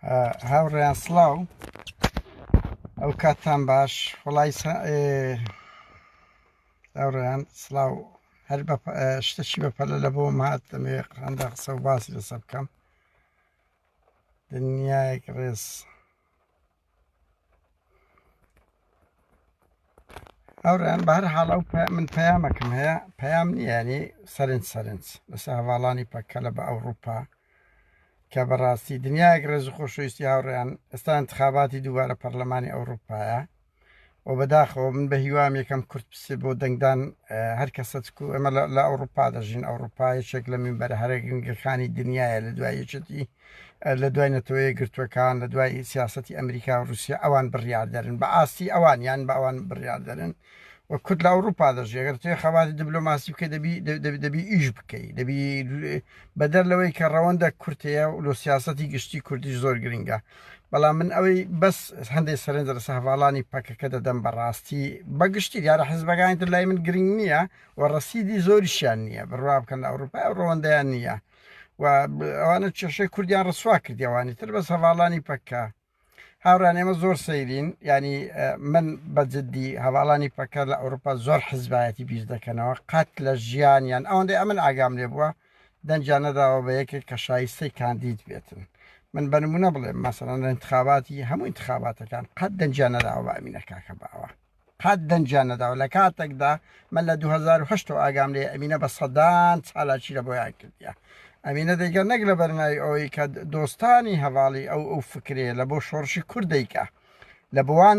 هاوڕێیان سڵاو ئەو کاتتان باش وڵی هاوڕێیان سڵاو هەر بە شتەکی بە پەلە لە بۆم هات دەمەوێ قەندە قسە و باسی لەسەر بکەم دنیایەک ڕێز هاوڕێیان بە هەر حاڵ ئەو من پەیامەکەم هەیە پەیام نییە ینی سەرنج سەرنج لەسەر هەواڵانی پەکەلە بە ئەوروپا کە بەڕاستی دنیایەک ڕێز و خۆشەویستی هاوڕێیان ئێستا انتخاباتی دووبارە پەرلەمانی ئەوروپایە و بەداخەوە من بە هیوام یەکەم کورد بچێ بۆ دەنگدان هەر کەسە چکو ئێمە لە ئەوروپا دەژین ئەوروپا یەکێک لە مینبەرە هەرە گرنگەکانی دنیاە لە دوای یەکێتی لە دوای نەتەوە یەکگرتووەکان لە دوای سیاسەتی ئەمریکا و رووسیا ئەوان بڕیاردەرن بە ئاستی ئەوان یان بە ئەوان بڕیاردەرن و کورد لە ئەوروپا دەژی ئەگەر تۆ خەباتی دیبلۆماسی بکەی دەبی دەبی ئیش بکەی دەبی بەدەر لەوەی کە ڕەوەندە کورتەیە و لۆ سیاسەتی گشتی کوردیش زۆر گرنگە بەڵام من ئەوەی بەس هەندێک سەرنج لەسەر هەواڵانی پەکەکە دەدەم بەڕاستی بەگشتی دیارە حزبەکانی تر لای من گرنگ نییە و ڕەسیدی زۆریشیان نییە بڕوا بکەن لە ئەوروپا ئەو ڕەوەندەیان نییە و ئەوانە کێشەی کوردیان ڕسوا کردی ئەوانی تر بەس هەواڵانی پەکە هاوڕان ئێمە زۆر سەیرین ینی من بە جددی هەواڵانی پەکە لە ئەوروپا زۆر حزبایەتی بیر دەکەنەوە قەت لە ژیانیان ئەوەندەی ئەمن ئاگام لێ بووە دەنگیان نەداوە بە یەکێک کە شایستەی کاندید بێتن من بە نمونە بڵێم مەسەڵەن لە انتخاباتی هەموو انتخاباتەکان قەت دەنگیان نەداوە بە ئەمینە کاکە باوە قەت دەنگیان نەداوە لە کاتێکدا من لە 2008 ئاگام لێ ئەمینە بە سەدان چالاکی لە بۆیان کردیە ئەمینە دەیگە نەک لە بەرناوی ئەوەی کە دۆستانی هەواڵی ئەو ئەو فکرێ لە بۆ شۆڕشی کورد دەیکا لە بۆوان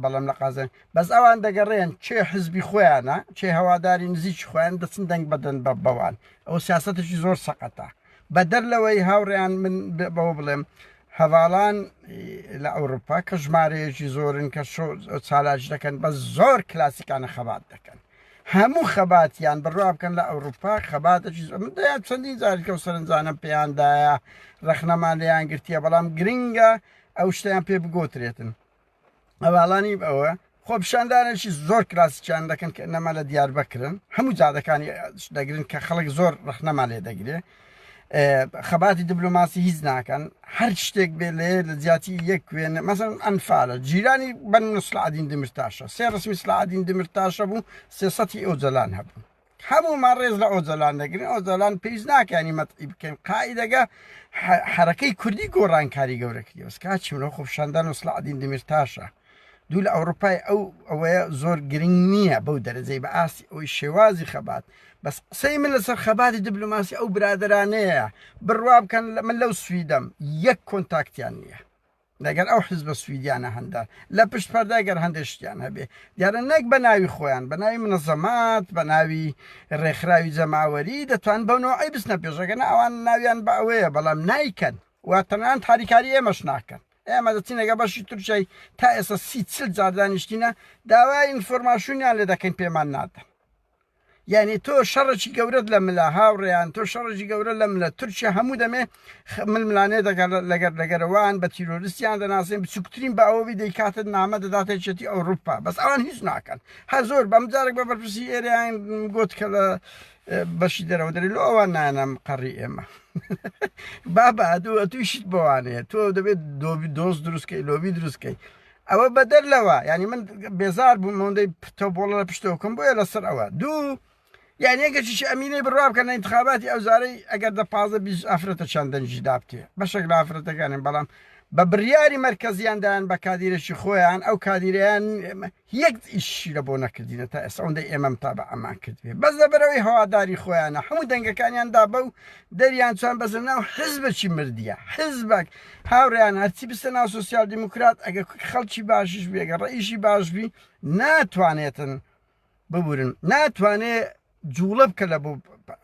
بەڵام لە قازن بەس ئەوان دەگەڕێن چێ حزبی خۆیانە چێ هەواداری نزیکی خۆیان دەچن دەنگ بەدەن بە بەوان ئەو سیاستێکی زۆر سەقەتە بەدەر لەوەی هاوڕێیان من بەوە بڵێم هەواڵان لە ئەوروپا کە ژمارەیەکی زۆرن کە چالاک دەکەن بە زۆر کلاسیکانە خەبات دەکەن هەموو خەباتیان بڕوا بکەن لە ئەوروپا خەباتێکی من دەیان چەندین جاریکە و سەرنجانم پێیاندایە ڕەخنەمان لێیان گرتیە بەڵام گرنگە ئەو شتیان پێ بگۆترێتن هەواڵانی ئەوە خۆپیشاندانێکی زۆر کلاسیکیان دەکەن کە نەما لە دیار بەکرن هەموو جادەکانی دەگرن کە خەڵک زۆر ڕەخنەمان لێ دەگرێ خەباتی دیبلۆماسی هیچ ناکەن هەر شتێک بێ لێ لە جیاتی یەک وێنە مەسەن ئەنفالە جیرانی بەن سلعدین دمرتاشە سێ ڕسمی سلعدین دمرتاشە بوو سێسەتی ئەو جەلان هەبوو هەموومان ڕێز لە ئۆجەلان دەگرین ئۆجەلان پێویست ناکانی مەتعی بکەین قائیدەگە حرەکەی کوردی گۆڕانکاری گەورە کردی بەس کاچی منەوە خۆپیشاندان و سڵاعدین دەمیرتاشە دوو لە ئەوروپای ئەو ئەوەیە زۆر گرنگ نییە بەو دەرەجەی بە ئاستی ئەوەی شێوازی خەبات بەس قسەی من لەسەر خەباتی دیبلۆماسی ئەو برادرانەیە بڕوا بکەن من لەو سویدەم یەک کۆنتاکتیان نییە لەگەر ئەو حزبە سویدیانە هەندە لە پشت پەردە گەر هەندێک شتیان هەبێ دیارە نەک بە ناوی خۆیان بە ناوی منەزەمات بە ناوی ڕێکخراوی جەماوەری دەتوان بەو نەوعی بچنە پێشەکە ئەوان ناویان بە ئەوەیە بەڵام نایکەن و تەنان هاریکاری ئێمەش ناکەن ئێمە دەچینەگە بەشی تورکیای تا ئێستا 30 جار دانیشتینە داوای information یان لێ دەکەین پێمان نادەن یعنی تۆ شەڕێکی گەورەت لە ملە هاوڕێیان تۆ شەڕێکی گەورە لە ملە تورکیا هەموو دەمێ ململانێ دەگەر لەگەر لەگەرەوان بە تیرۆریستیان دەناسێن بچووکترین بە ئەوەبی دەیکاتت نامە دەداتە یەکێتی ئەوروپا بەس ئەوان هیچ ناکەن هەر زۆر بەم جارێک بە بەرپرسی ئێرەیان گوت کە لە بەشی دەرەوە دەری لۆ ئەوان نانەم قەڕی ئێمە بابا دوو ئەتویشت بەوانەیە تۆ دەبێت دۆبی دۆست دروستکەی لۆبی دروستکەی ئەوە بەدەر لەوە یعنی من بێزار بووم ئەوەندەی پتە بۆڵە لە پشتەوە بکەم بۆیە لەسەر ئەوە دوو یعنی یەکێکیش ئەمینەی بڕوا بکەن لە انتخاباتی ئەو جارەی ئەگەر دە 15 20 ئافرەتە چەند دەنگی دابتێ بەشێک لە ئافرەتەکانن بەڵام بە بڕیاری مەرکەزیان دایان بە کادیرێکی خۆیان ئەو کادیرەیان یەک ئیشی لە بۆ نەکردینە تا ئێستا ئەوەندەی ئێمەم تا بە ئەمان کردبێ بەس لەبەرەوەی هەواداری خۆیانە هەموو دەنگەکانیان دا بەو دەریان چوان بەس لەناو حزبێکی مردیە حزبەک هاوڕێیان هەرچی بستە ناو سۆسیال دیموکرات ئەگەر خەڵکی باشیش بێ گەر ڕئیشی باش بی ناتوانێتن ببورن ناتوانێ جوڵە بکە لە بۆ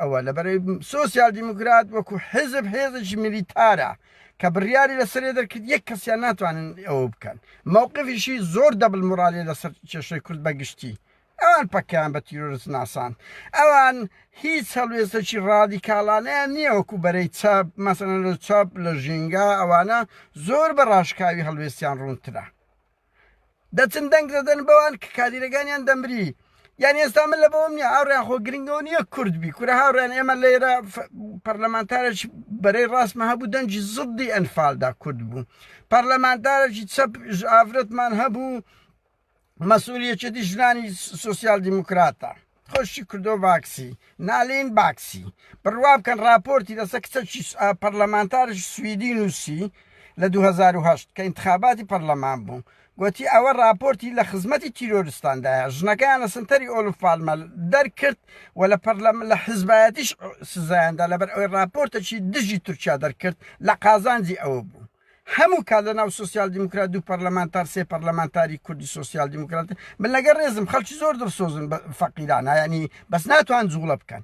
ئەوە لەبەرەی سۆسیال دیموکرات وەکو حزب هێزێکی میلیتارە کە بڕیاری لەسەرێ دەرکرد یەک کەسیان ناتوانن ئەوە بکەن مووقفیشی زۆر double moral ی لەسەر کێشەی کورد بەگشتی ئەوان پەکەیان بە تیرۆرست ناساند. ئەوان هیچ هەڵوێستێکی ڕادیکاڵانەیان نییە وەکو بەرەی چەپ، مەسەلەن لە چەپ، لە ژینگە، ئەوانە زۆر بە ڕاشکاوی هەڵوێستیان ڕوونترە. دەچن دەنگ دەدەن بەوان کە کادیرەکانیان دەمری. یان ئێستا من لە بەوەم نییە هاوڕیان خۆ گرنگەوە نییە کورد بی کورە هاوڕیان ئێمە لێرە پەرلەمانتارێکی بەرەی ڕاستمە هەبوو دەنگی زدی ئەنفالدا کورد بوو پەرلەمانتارێکی چەپ ئافرەتمان هەبوو مەسئولی یەکێتی ژنانی سۆسیال دیموکراتە خۆشی کردۆ باکسی نالین باکسی بڕوا بکەن راپۆرتی لەسەر کچەکی پەرلەمانتارش سویدی نووسی لە 2008 کە انتخاباتی پەرلەمان بوو گوتی ئەوە راپۆرتی لە خزمەتی تیرۆرستاندایە ژنەکەیان لە سنتەری ئۆلف پالمە دەرکرد و لە پەرلەم لە حزبایەتیش سزایاندا لەبەر ئەوەی راپۆرتەکی دژی تورکیا دەرکرد لە قازانجی ئەوە بوو هەموو کات لە ناو سۆسیال دیموکرات دوو پەرلەمانتار سێ پەرلەمانتاری کوردی سۆسیال دیموکرات من لەگەڵ ڕێزم خەڵکی زۆر دڵسۆزن بە فەقیرانە یعنی بەس ناتوان جوڵە بکەن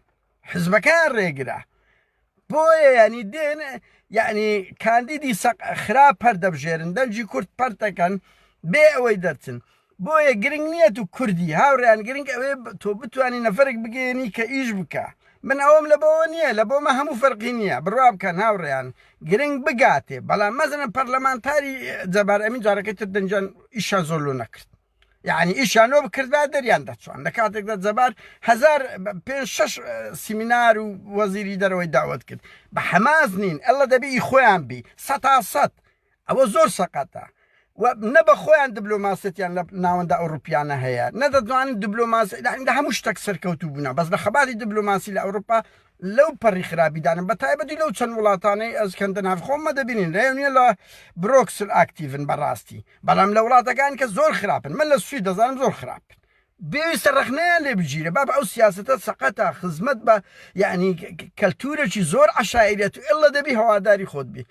حزبەکان ڕێگرە بۆیە ینی دێن یعنی کاندیدی خراپ پەردەبژێرن دەنگی کورد پەرتەکەن بێ ئەوەی دەرچن بۆیە گرنگ نییە تو کوردی هاوڕێیان گرنگ ئەوەیە تۆ بتوانی نەفەرێک بگەیەنی کە ئیش بکە من ئەوەم لە بۆوە نییە لە بۆمە هەموو فەرقی نییە بڕوا بکەن هاوڕێیان گرنگ بگاتێ بەڵام مەزنە پەرلەمانتاری جەبار ئەمین جارەکەی تر دەنجان ئیشان زۆر لۆ نەکرد یعنی ئیشان لۆ بکردبا دەریان دەچوان لە کاتێکدا جەبار هزار پێ شش سیمینار و وەزیری دەرەوەی داوت کرد بە حەماس نین ئەلە دەبی ئی خۆیان بی سەتا سەد ئەوە زۆر سەقەتە و نە بە خۆیان دبلۆماسیەتیان لە ناوەندە ئەوروپیانە هەیە نە دەتوانن دبلۆماسی لە هەموو شتێک سەرکەوتوو بوونە بەس لە خەباتی دبلۆماسی لە ئەوروپا لەو پەڕی خراپیدانن بە تایبەتی لەو چەند وڵاتانەی ئەسکەندەناف خۆمە دەبینین لە نیە لە برۆکسل ئاکتیڤن بەڕاستی بەڵام لە وڵاتەکان کە زۆر خراپن من لە سوید دەزانم زۆر خراپن پێویستە ڕەخنەیان لێ بگیرێ بابە ئەو سیاسەتە سەقەتە خزمەت بە یعنی کەلتورێکی زۆر عەشایریەت و ئللە دەبی هەواداری خۆت بی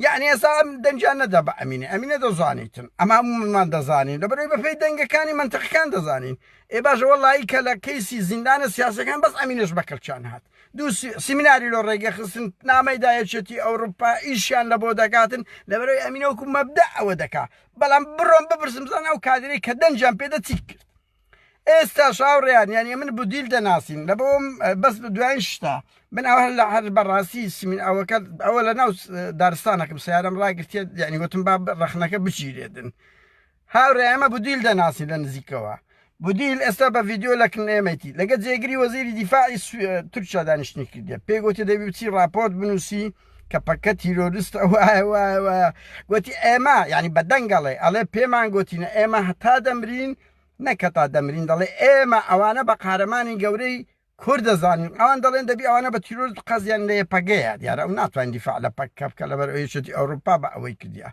یعنی ئێستا ئەم دەنگیان نەدا بە ئەمینە ئەمینە دەزانیتن ئەمە هەموومان دەزانین لەبەرەوەی بەپێی دەنگەکانی مەنتقەکان دەزانین ئێ باشە وەڵایی کە لە کەیسی زیندانە سیاسەکان بەس ئەمینەش بە کەلچان هات دوو سیمیناری لۆ ڕێگە خستن نامەی دا یەکێتی ئەوروپا ئیشیان لە بۆ دەکاتن لەبەرەوەی ئەمینە وەکو مەبدە ئەوە دەکا بەڵام بڕۆم بپرسم بزانم ئەو کادرەی کە دەنگیان پێدە چی کرد ئێستا شاوڕیان یعنی من بودیل دەناسین لە بۆم بەس دوایین شتا من ئەوە لە هەر بەڕاستی سمین ئەوەکە ئەوە لە ناو دارستانەکەم سیارم ڕاگرتێت یعنی وتم با ڕەخنەکە بگیرێدن هاوڕێ ئێمە بودیل دەناسین لە نزیکەوە بودیل ئێستا بە ڤیددیو لە کن ئێمەتی لەگە جێگری وەزیری دیفاعی تورکیا دانیشتنی کردێ پێی گوتی دەبی بچی راپۆرت بنووسی کە پەکە تیرۆریستە وایە وایە وایە گوتی ئێمە یعنی بە دەنگ ئەڵێ ئەڵێ پێمان گوتینە ئێمە هەتا دەمرین نەک هەتا دەمرین دەڵێ ئێمە ئەوانە بە قارەمانی گەورەی کورد دەزانین ئەوان دەڵێن دەبی ئەوانە بە تیرۆرست قەزیان لە یەپەگەیە دیارە ئەو ناتوانین دیفاع لە پەککە بکە لەبەر ئەوەی یەکێتی ئەوروپا بە ئەوەی کردیە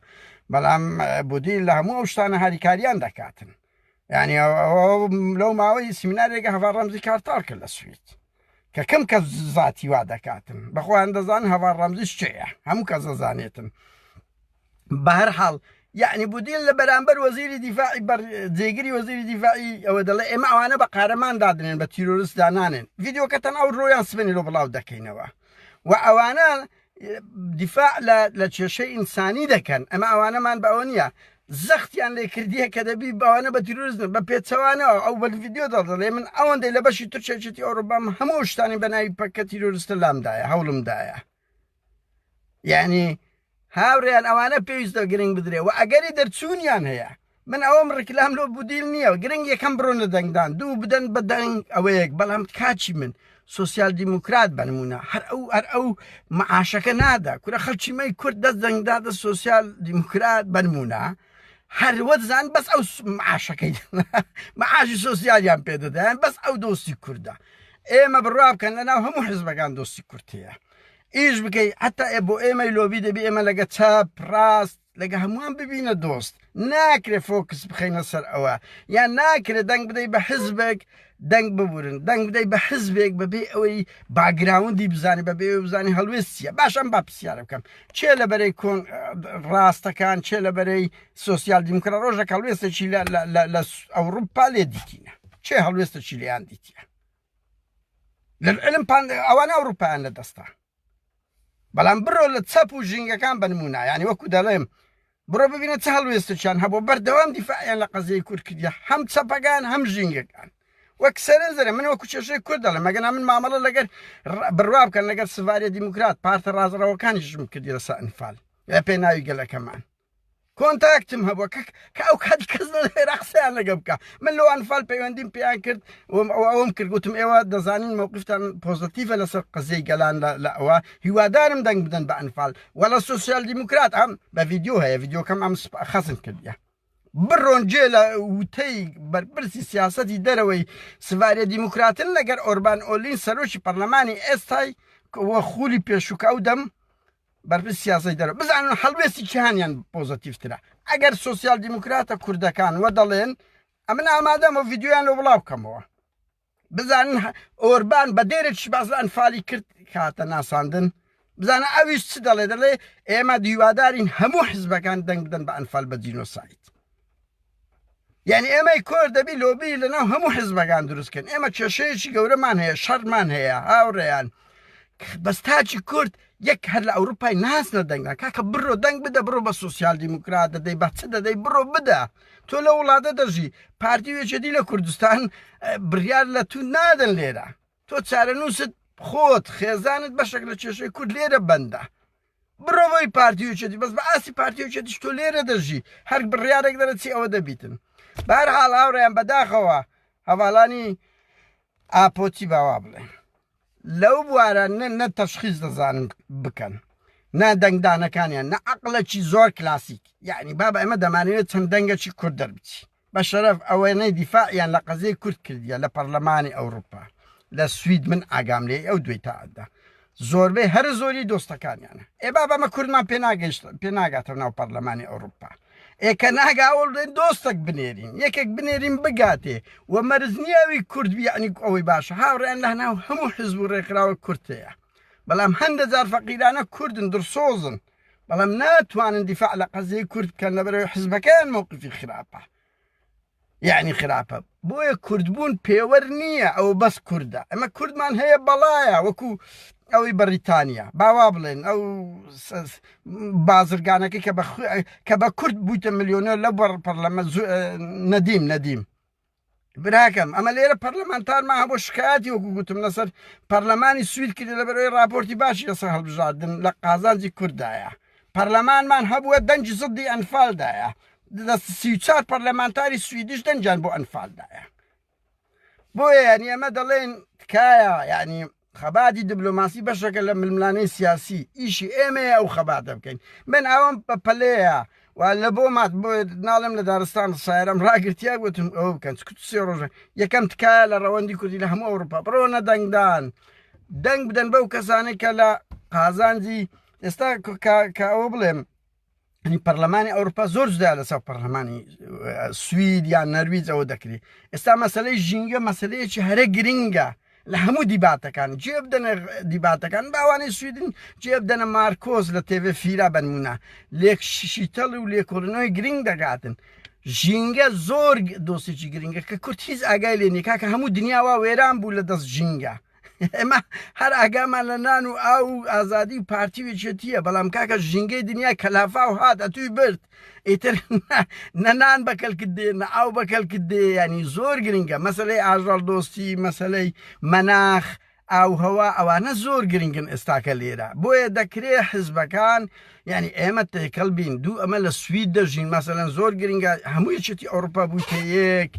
بەڵام بودیل لە هەموو ئەو شتانە هاریکاریان دەکاتن یعنی لەو ماوەی سیمینارێکە هەڤاڵ ڕەمزی کارتاڵ کرد لە سوید کە کەم کەس زاتی وا دەکاتن بەخۆیان دەزان هەڤاڵ ڕەمزیش چێە هەموو کەس دەزانێتن بەهەر حاڵ یعنی بودیل لە بەرامبەر وەزیری دیفاعی بەر جێگری وەزیری دیفاعی ئەوە دەڵێ ئێمە ئەوانە بە قارەمان دادنێن بە تیرۆرست دانانێن ڤیدیۆکەتان ئەو ڕۆیان سبێنی لۆ بڵاو دەکەینەوە و ئەوانە دیفاع لە کێشەی ئینسانی دەکەن ئەمە ئەوانەمان بە ئەوە نییە زەختیان لێ کردیە کە دەبی بەوانە بە تیرۆریست بە پێچەوانەوە ئەو بە ڤیدیۆ دەڵێ من ئەوەندەی لە بەشی تورکیەتی ئەوروپام هەموو شتانی بە ناوی پەکە تیرۆریستە لامدایە هەوڵمدایە یعنی هاوڕێیان ئەوانە پێویستە گرنگ بدرێ و ئەگەری دەرچوونیان هەیە من ئەوەم ڕیکلام لۆ بودیل نییە گرنگ یەکەم بڕۆن لە دەنگدان دوو بدەن بە دەنگ ئەوەیەک بەڵام کاچی من سوسیال دیموکرات بەنمونە هەر ئەو هەر ئەو معاشەکە نادا کورە خەڵکی مەی کورد دەست دەنگدادە سوسیال دیموکرات بەنمونە هەر وەزان بەس ئەو معاشەکەی معاشی سوسیالیان پێدەدەیان بەس ئەو دۆستی کوردە ئێمە بڕوا بکەن لەناو هەموو حزبەکان دۆستی کورد هەیە ئیش بکەی حتا ئێ بۆ ئێمەی لۆبی دەبی ئێمە لەگە چەپ ڕاست لەگە هەمووان ببینە دۆست ناکرێ فۆکس بخەینە سەر ئەوە یان ناکرێ دەنگ بدەی بە حزبێک دەنگ ببورن دەنگ بدەی بە حزبێک بەبێ ئەوەی background ی بزانانی بەبێ بزانانی هەڵوێست چیە باشم با پرسیارە بکەم چێ لە بەرەی کۆن ڕاستەکان چێ لە بەرەی سۆسیال دیموکرات ڕۆژێک هەڵوێستێکی لە ئەوروپا لێ دیتینە چێ هەڵوێستێکی لێیان دیتیە للعلم پان ئەوانە ئەوروپایان لە دەستە بەڵام بڕۆ لە چەپ و ژینگەکان بنمونە یعنی وەکو دەڵێم بڕۆ ببینە چه هەڵوێستێکیان هەبوو بەردەوام دیفاعیان لە قەزیەی کورد کردیە هەم چەپەکان هەم ژینگەکان وەک سەرنجەرە من وەکو کێشەی کورد دەڵێم مەگەنا من مامەڵە لەگەر بڕوا بکەن لەگەر سڤاریە دیموکرات پارتە ڕازڕەوەکانیشم کردی لەسەر ئەنفال لە پێناوی گەلەکەمان. کۆنتاکتم هەبووە کە کە ئەو کات کەس لە عێراق قسەیان لەگە بکە. من لۆ ئەنفال پەیوەندیم پێیان کرد و ئەوەم کرد، گوتم ئێوە دەزانین مەوقفتان پۆزەتیڤە لەسەر قەزیەی گەلان لە ئەوە، هیوادارم دەنگ بدەن بە ئەنفال و لە سۆسیال دیموکرات. ئەم بە ڤیدیۆ هەیە، ڤیدیۆکەم ئەم خەزن کردیە. بڕۆن جێ لە وتەی بەرپرسی سیاسەتی دەرەوەی سڤاریە دیموکراتن لەگەر ئۆربان ئۆلین سەرۆکی پەرلەمانی ئێستای و خولی پێشوو کە ئەو دەم بەرپرسی سیاسەتی دەرەوە، بزانن هەڵوێستی کیانیان پۆزەتیڤترە. ئەگەر سۆسیال دیموکراتە کوردەکان وە دەڵێن ئەمن ئامادەم و ڤیدیۆیان لۆ بڵاو بکەمەوە، بزانن ئۆربان بە دێرێکیش باس لە ئەنفالی کرد کاتە ناساندن، بزانە ئەویش چ دەڵێ. دەڵێ ئێمە هیوادارین هەموو حزبەکان دەنگ بدەن بە ئەنفال بە جینۆساید. یعنی ئێمەی کورد دەبی لۆبی لەناو هەموو حزبەکان دروستکەن. ئێمە کێشەیەکی گەورەمان هەیە، شەرمان هەیە هاوڕێیان، بەس تاکی کورد یەک هەر لە ئەوروپای ناسنە دەنگدان. کاکە بڕۆ دەنگ بدە، بڕۆ بە سوسیال دیموکرات دەدەی، بە چ دەدەی، بڕۆ بدە. تۆ لە وڵاتە دەژی، پارتی و یەکێتی لە کوردستان بڕیار لە تو نادەن. لێرە تۆ چارەنووست خۆت خێزانت بەشێک لە کێشەی کورد لێرە بەندە. بڕۆ بۆی پارتی و یەکێتی، بەس بە ئاستی پارتی و یەکێتیش تۆ لێرە دەژی، هەر بڕیارێک دەرەچی ئەوە دەبیتن. بەهەرحاڵ هاوڕێیان بەداخەوە هەواڵانی ئاپۆچی باوا بڵێن لەو بوارە نە نە تەشخیص دەزانن بکەن، نە دەنگدانەکانیان، نە عەقڵێکی زۆر کلاسیک. یعنی بابە ئێمە دەمانەوێت چەند دەنگێکی کورد دەربچی. بە شەرەف ئەوەنەی دیفاعیان لە قەزیەی کورد کردیە لە پەرلەمانی ئەوروپا لە سوید، من ئاگام لێی ئەو دوێی تا ئەدا زۆربەی هەرە زۆری دۆستەکانیانە. ئێ بابە ئەمە کوردمان پێ ناگەیشت، پێ ناگاتەوە ناو پەرلەمانی ئەوروپا. ئێ کە ناگا ئەوڵ دێن دۆستەک بنێرین، یەکێک بنێرین بگاتێ و مەرج نییە ئەوی کورد بی. یعنی ئەوەی باشە هاوڕێیان لە ناو هەموو حزب و ڕێکخراوە کورد هەیە، بەڵام هەندە جار فەقیرانە کوردن دڵسۆزن، بەڵام ناتوانن دیفاع لە قەزیەی کورد بکەن لەبەرەوەی حزبەکەیان مەوقفی خراپە، یعنی خراپە. بۆیە کوردبوون پێوەر نییە ئەوە بەس کوردە. ئەمە کوردمان هەیە بەڵایە وەکو ئەوەی بەریتانیا باوا بڵێن ئەو بازرگانەکەی کە بە کورد بوویتە ملیۆنەر لە بەر پەرلەمە نەدیم نەدیم براکەم ئەمە لێرە پەرلەمانتارمان هەبوو شکایەتی وەکو گوتم لەسەر پەرلەمانی سوید کردی لەبەرەوەی راپۆرتی باشی لەسەر هەڵبژاردن لە قازانجی کوردایە. پەرلەمانمان هەبووە دەنگی زدی ئەنفالدایە، لە 34 پەرلەمانتاری سویدیش دەنگیان بۆ ئەنفالدایە. بۆیە یعنی ئەمە دەڵێن تکایە، یعنی خەباتی دیبلۆماسی بەشێکە لە ململانێی سیاسی، ئیشی ئێمەیە ئەو خەباتە بکەین. من ئەوەم بە پەلەیە و لە بۆ مات بۆ ناڵێم لە دارستان سایرەم ڕاگرتیا گوتم ئەوە بکەن چکو سێ ڕۆژە. یەکەم تکایە لە ڕەوەندی کوردی لە هەموو ئەوروپا بڕۆنە دەنگدان، دەنگ بدەن بەو کەسانەی کە لە قازانجی ئێستا کە ئەوە بڵێم ینی پەرلەمانی ئەوروپا زۆر جودا لەسەر پەرلەمانی سوید یان نەرویج ئەوە دەکرێت. ئێستا مەسلەی ژینگە مەسلەیەکی هەرە گرنگە لە هەموو دیباتەکان، جێ بدەنە دیباتەکان باوانەی سویدن، جێ بدەنە مارکۆس لە تێڤێ فیرا بەنمونە لێک شیتەڵ و لێکۆڵینەوەی گرنگ دەگاتن. ژینگە زۆر دۆستێکی گرنگە کە کورد هیچ ئاگای لێ نییە. کاکە هەموو دنیاوا وێران بوو لە دەست ژینگە. ئێمە هەر ئاگامان لە نان و ئاو و ئازادی و پارتی و یەکێتییە، بەڵام کاکە ژینگەی دنیا کەلافاو هات ئەتووی برد، ئیتر نە نان بە کەلکت دێ نە ئاو بە کەلکت دێ. ینی زۆر گرنگە مەسلەی ئاژەڵ دۆستی، مەسلەی مەناخ، ئاوهەوا، ئەوانە زۆر گرنگن ئێستاکە لێرە. بۆیە دەکرێ حزبەکان یعنی ئێمە تێکەڵ بین. دوو ئەمە لە سوید دەژین مەسەلەن زۆر گرنگە هەموو یەکێتی ئەوروپا بوویتە یەک،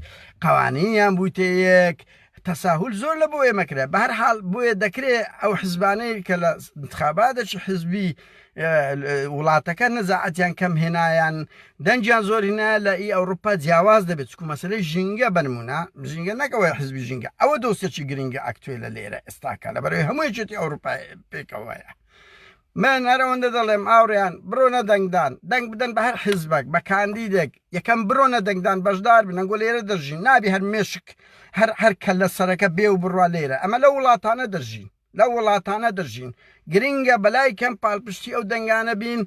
قوانینیان بوویتە یەک، تەساهول زۆر لە بۆ ئێمە کرا. بە هەر حاڵ بۆیە دەکرێ ئەو حزبانەی کە لە انتخاباتێکی حزبی وڵاتەکە نەزاعەتیان کەم هێنایان دەنگیان زۆر هێنا لە ئی ئەوروپا جیاواز دەبێت، چکو مەسلەی ژینگە بنمونە ژینگە نەکەوەی حزبی ژینگە ئەوە دۆستێکی گرنگە ئەکتوێ لە لێرە ئێستاکە لەبەرەوەی هەموو یەکێتی ئەوروپا پێکەوەیە. من هەر ئەوەندە دەڵێم ئاوڕێیان بڕۆنە دەنگدان، دەنگ بدەن بە هەر حیزبەک، بە کاندیدێک، یەکەم بڕۆنە دەنگدان بەشدار بن، ئەنگۆ لێرە دەژین نابی هەر مێشک هەر هەر کەللە سەرەکە بێ و بڕوا لێرە، ئەمە لەو وڵاتانە دەژین، لەو وڵاتانە دەژین، گرنگە بەلای کەم پاڵپشتی ئەو دەنگانە بین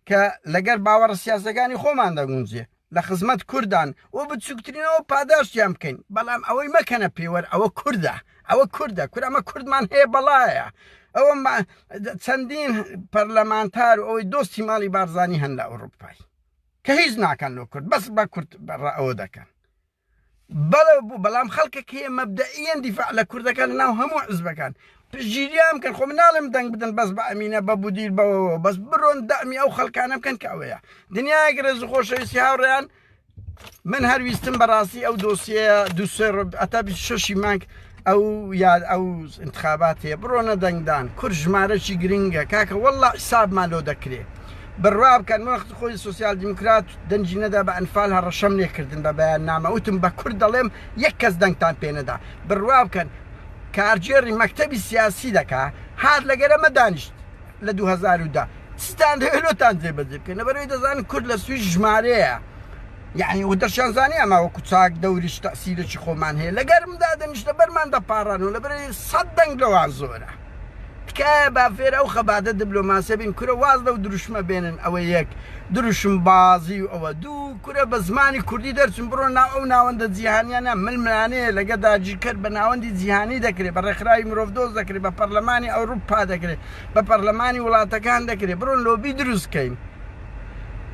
کە لەگەر باوەڕە سیاسەکانی خۆمان دەگونجێ. لە خزمەت کوردان و بچووکترینەوە پاداشتیان بکەین، بەڵام ئەوەی مەکەنە پێوەر ئەوە کوردە، ئەوە کوردە، کورە ئەمە کوردمان هەیە بەڵایە، ئەوە چەندین پەرلەمانتار و ئەوەی دۆستی ماڵی بارزانی هەن لە ئەوروپای کە هیچ ناکەن لۆ کورد، بەس بە کورد ئەوە دەکەن. بەڵێ بوو، بەڵام خەڵکێک هەیە مەبدەئیەن دیفاع لە کوردەکان لەناو هەموو حزبەکان. پشتگیریان بکەن خۆ من ناڵێم دەنگ بدەن بەس بە ئەمینە بە بودیر بەوەوە بەس بڕۆن دەعمی ئەو خەڵکانە بکەن کە ئەوەیە دنیایەک ڕێز و خۆشەویستی هاوڕێیان من هەر ویستم بەڕاستی ئەو دۆسیەیە دوو سێ ڕۆ ئەتا 26 مانگ ئەو یاد ئەو انتخابات هەیە بڕۆنە دەنگدان کورد ژمارەکی گرنگە کاکە والله حسابمان لۆ دەکرێ بڕوا بکەن من وەختی خۆی سوسیال دیموکرات دەنگی نەدا بە ئەنفال هەڕەشەم لێکردن بە بەیاننامە وتم بە کورد دەڵێم یەک کەس دەنگتان پێ نەدا بڕوا بکەن کارگێڕی مەکتەبی سیاسی دەکا هات لەگەر ئەمە دانیشت لە 2010 چیتان دەوێت لۆتان جێبەجێ بکەن لەبەرەوەی دەزانن کورد لە سویش ژمارەیە یعنی و دەشیان زانی ئەمە وەکو چاک دەوریش تەسیرێکی خۆمان هەیە لەگەرمدا دەنیشتە بەرمان دەپاڕان و لەبەرەوەی سەد دەنگ لەوان زۆرە تکایە با فێر ئەو خەباتە دبلۆماسیە بین کورە واز لەو دروشمە بێنن ئەوە یەک دروشم بازی و ئەوە دوو کورە بە زمانی کوردی دەرچن بڕۆ ناو ئەو ناوەندە جیهانیانە ململانێ لەگە داگیرکەر بە ناوەندی جیهانی دەکرێت بە ڕێکخراوی مرۆڤدۆست دەکرێت بە پەرلەمانی ئەوروپا دەکرێت بە پەرلەمانی وڵاتەکان دەکرێت بڕۆن لۆبی دروست کەین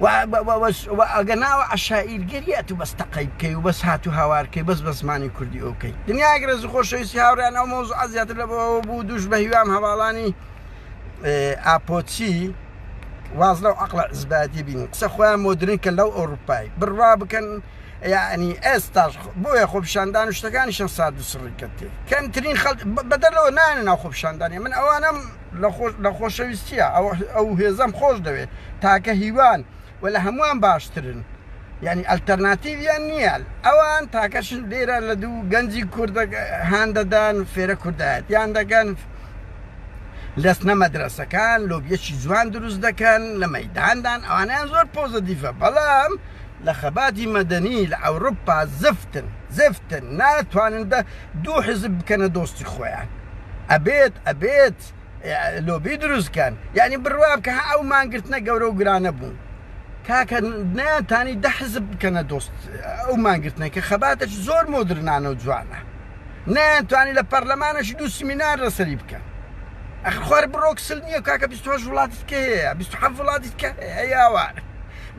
ئەگە ناوە عەشائیرگەریە تو بەس تەقەی بکەی و بەس هات و هاوارکەی بەس بە زمانی کوردی ئەو بکەی دنیایەک ڕێز و خۆشەویستی هاوڕێیان ئەو مەوزوعە زیاتر لە بۆ بوو دووش بە هیوام هەواڵانی ئاپۆچی واز لەو عقلە عزباتی بین قسە خۆیان مۆدرن کە لەو ئەوروپای بڕوا بکەن یعنی ئێستاش بۆیە خۆپیشاندان و شتەکانیشان سارد و سڕی کەتێ کەمترین خەڵک بەدەر لەوە نایەنە ناو خۆپیشاندانی من ئەوانم لە خۆشەویستیە ئەو هێزەم خۆش دەوێت تاکە هیوان و لە هەمووان باشترن یعنی ئەلتەرناتیڤیان نییە ئەوان تاکەشن لێرە لە دوو گەنجی کوردە هان دەدەن فێرە کوردایەتیان دەکەن لەسنە مەدرەسەکان لۆبیەکی جوان دروست دەکەن لە مەداندان ئەوانیان زۆر پۆزەتیڤە بەڵام لە خەباتی مەدەنی لە ئەوروپا زفتن زفتن ناتوانن دە دوو حزب بکەنە دۆستی خۆیان ئەبێت ئەبێت لۆبی دروست کەن یعنی بڕوا بکە ئەو مانگرتنە گەورە و گرانە بوون کاکە نەیانتانی دە حزب بکەنە دۆست ئەو مانگرتنە کە خەباتێکی زۆر مۆدرنانە و جوانە نەیانتوانی لە پەرلەمانەش دوو سمینار لەسەری بکەن ئەخ خوار بڕۆکسل نییە کاکە 28 وڵاتی کە هەیە 27 وڵاتی کە هەیە هاوار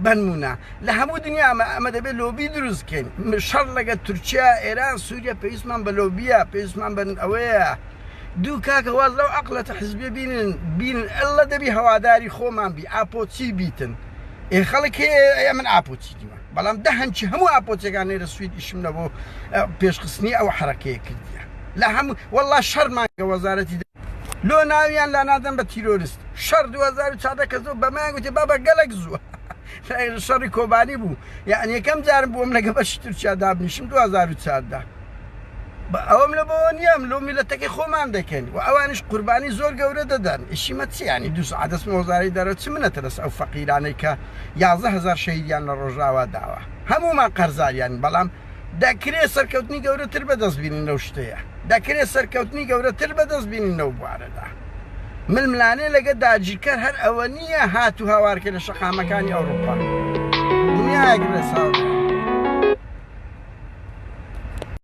بەنمونە لە هەموو دنیا ئەمە ئەمە دەبێت لۆبی دروست بکەین شەڕ لەگە تورکیا ئێران سووریا پێویستمان بە لۆبیە پێویستمان بە ئەوەیە دوو کاکە واز لەو عقلەتە حزبیە بینن بینن ئەللە دەبی هەواداری خۆمان بی ئاپۆچی بیتن ئێ خەڵک هەیە من ئاپۆچی دیمە بەڵام دە هەنچی هەموو ئاپۆچەکان لێرە سوید ئیشم لە بۆ پێشخستنی ئەو حرەکەیە کردیە لە هەموو والله شەرمان کە وەزارەتی لۆ ناویان لانادەن بە تیرۆرست شەڕ 2014 کە زۆر بەمەیان گوتی بابە گەلک زووە شەڕی کۆبانی بوو یعنی یەکەم جارم بووم لەگە بەشی تورکیا دابنیشم 2014 ئەوەم لە بۆ نییەم لۆ میلەتەکەی خۆمان دەکەین و ئەوانیش قوربانی زۆر گەورە دەدەن ئیشیمە چیانی دوو سعات دەستمە وەزارەی دەرەوە چ منەتە لەسەر ئەو فەقیرانەی کە 11 هەزار شەهیدیان لە ڕۆژاوا داوە هەموومان قەرزاریان بەڵام دەکرێ سەرکەوتنی گەورەتر بەدەست بینین لەو شتەیە دەکرێ سەرکەوتنی گەورەتر بەدەست بینین لەو بوارەدا. ململانێ لەگە داگیرکەر هەر ئەوە نییە هات و هاوارکە لە شەقامەکانی ئەوروپا. دنیایەک ڕێساوە.